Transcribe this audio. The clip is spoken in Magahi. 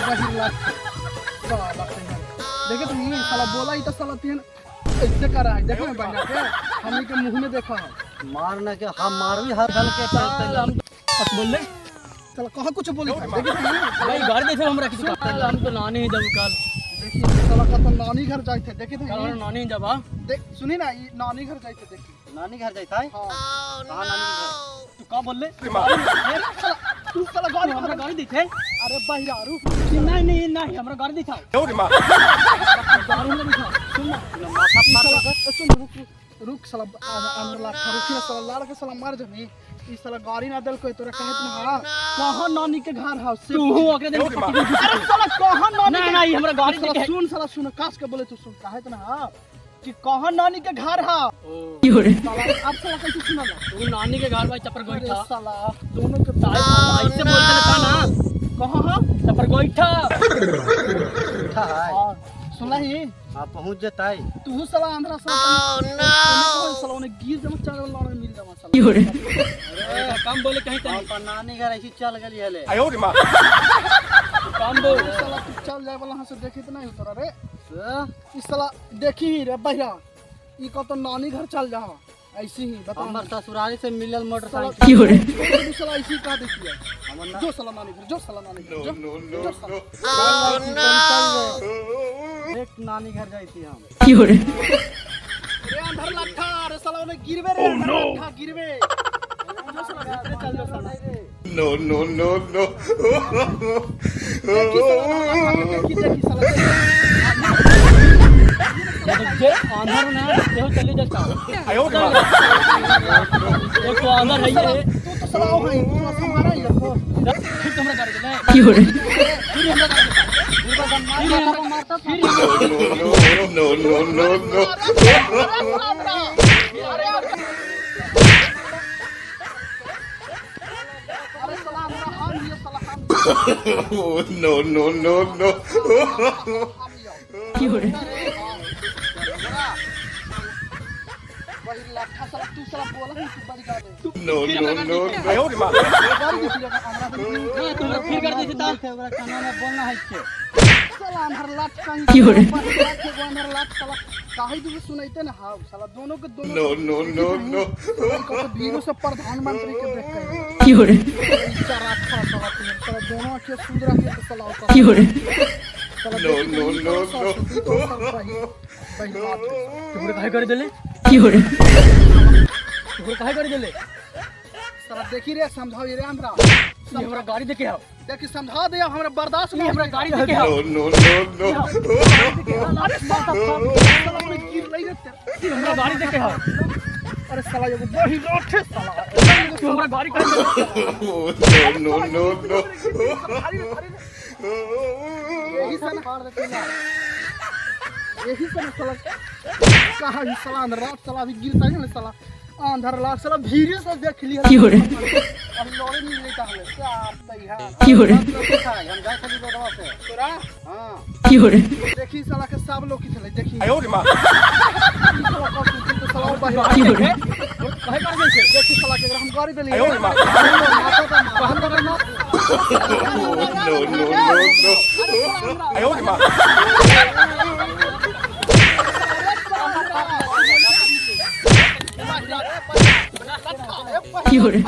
बहिर लाठ साला तेहन। देखे तुम ये साला बोला ही तो साला तेहन ऐसे करा है। देखो ना बहिरा के हमनी के मुंह में देखा है। मार ना के हम मारवी हर हल के चलते। हम बस बोल ले। साला कहाँ कुछ बोली था? देखे तुम ये भाई गाड़ी देखे हमरा किसी कल हम तो नानी ही जब कल। देखिए साला का तो नानी घर जाए थे। देखे तुम कल ये? नानी जब हां। देख सुनी ना ये नानी घर जाए थे। देखी नानी घर जाता है? हां। कहां नानी घर? तू का बोल ले? अरे साला तू साला गाड़ी हमरा गाड़ी देखे। अरे बहिरा रुक। नहीं नहीं नहीं हमरा गाड़ी दिखा। गाड़ी हमरा दिखा। सुन ना माथा ई फाड़ साला सुन रुक रुक रुक साला अंदर लाठा रुकी ना साला लाड़ के साला मर जमी। ई साला गाड़ी ना दल कोई तोरा कहत ना हां। कहां नानी के घर हाउ से तू हूं ओकरे दे पकड़। अरे साला कहां नानी नहीं के नहीं हमरा गाड़ी साला देखे। सुन साला सुन कास के बोले तू सुन कहत ना हां कि कहां नानी के घर हाउ। साला अब साला कैसे सुनला तू नानी के घर भाई चपर अरे गोईठा। साला दोनों के ताई ऐसे बोलते था ना। कहां हां चपर गोईठा। उठा है। हां सुनला ही हां पहुंच जता है। तू साला आंध्रा साला ओ नो साला ने गिर जमा चार लड़ मिल जमा साला। कम बोले कहीं हम तनी पर नानी घर ऐसी चल गई हले। कम बोल। साला तू चल जाए वाला हां से देखी त नहीं उतरा रे। इस साला देखी ही रे बहिरा ई को तो नानी घर चल जा ऐसी ही बता। हमर ससुराली से मिलल साला मोटरसाइकिल। तू साला ऐसी का देखी है। हमर जो साला नानी घर जो साला नानी घर जो जो साला। एक नानी घर जाती हम। रे अंधर लट्ठा अरे साला ओने गिरबे रे अंधर लट्ठा गिरबे। जो साला भीतरे चल जो साला। No, no, no, no. देखी साला लट्ठा देखी देखी साला। जे आंधर ना देखो चले जाता। एक तो आंधर है ये। तू तो साला ओ है तू साला हमारा ही देखो। फिर हमरा गाड़ी दे। फिर हमरा गाड़ी दे। फिर हमरा मारता। फिर No, no, no, no. अरे साला हमरा हम ये साला हम No, no, no, no. हम ये वही लट्ठा साला तू साला बोला ही तू बड़ी गाड़ी No, no, no, no. गाड़ी देखी रे हमरा हां तुम फिर कर दे ता। ओकरा काना में बोलना है के साला हमर लाठ कहीं की हो रे हमर लाठ साला काहे तू सुनैते ना हां साला दोनों के दोनों। No, no, no, no. को तो वीरों से प्रधानमंत्री के देख के की हो रे चार आठ साला तीन साला दोनों आंखें सूद रखे तो साला ओकर की हो रे साला No, no, no, no. बही बात है। तुमरे काहे कर देले? तुमरे काहे कर देले? साला देखी रे समझाओ रे हमरा। ये हमरा गाड़ी देके आओ। देखी समझा दे अब हमरा बर्दाश्त नहीं हमरा गाड़ी देके आओ। No, no, no, no. अरे साला साला हमने गिर लई रे तेरे। हमरा गाड़ी देके आओ। अरे साला एगो बही रोठे साला। तू हमरा गाड़ी काहे दे? No, no, no, no. यही साला फाड़ देते ना। यही साला साला कहा ही साला अंधर रात साला अभी गिरता है ना साला अंधर लाख साला भीड़ से देख लिया की हो रे अभी लड़े मिल लेता हमें चार तैयार हम जाए खाली रोडवा से। तोरा हां देखी साला के सब लोग की चले देखी 哎呦我的妈！ साला का सुन तो साला और बाहर काहे कर दे? देखी साला के हम गाड़ी देली। 哎呦我的妈！ हम तो ना No, no, no, no. 哎呦我的妈！ की हो रे?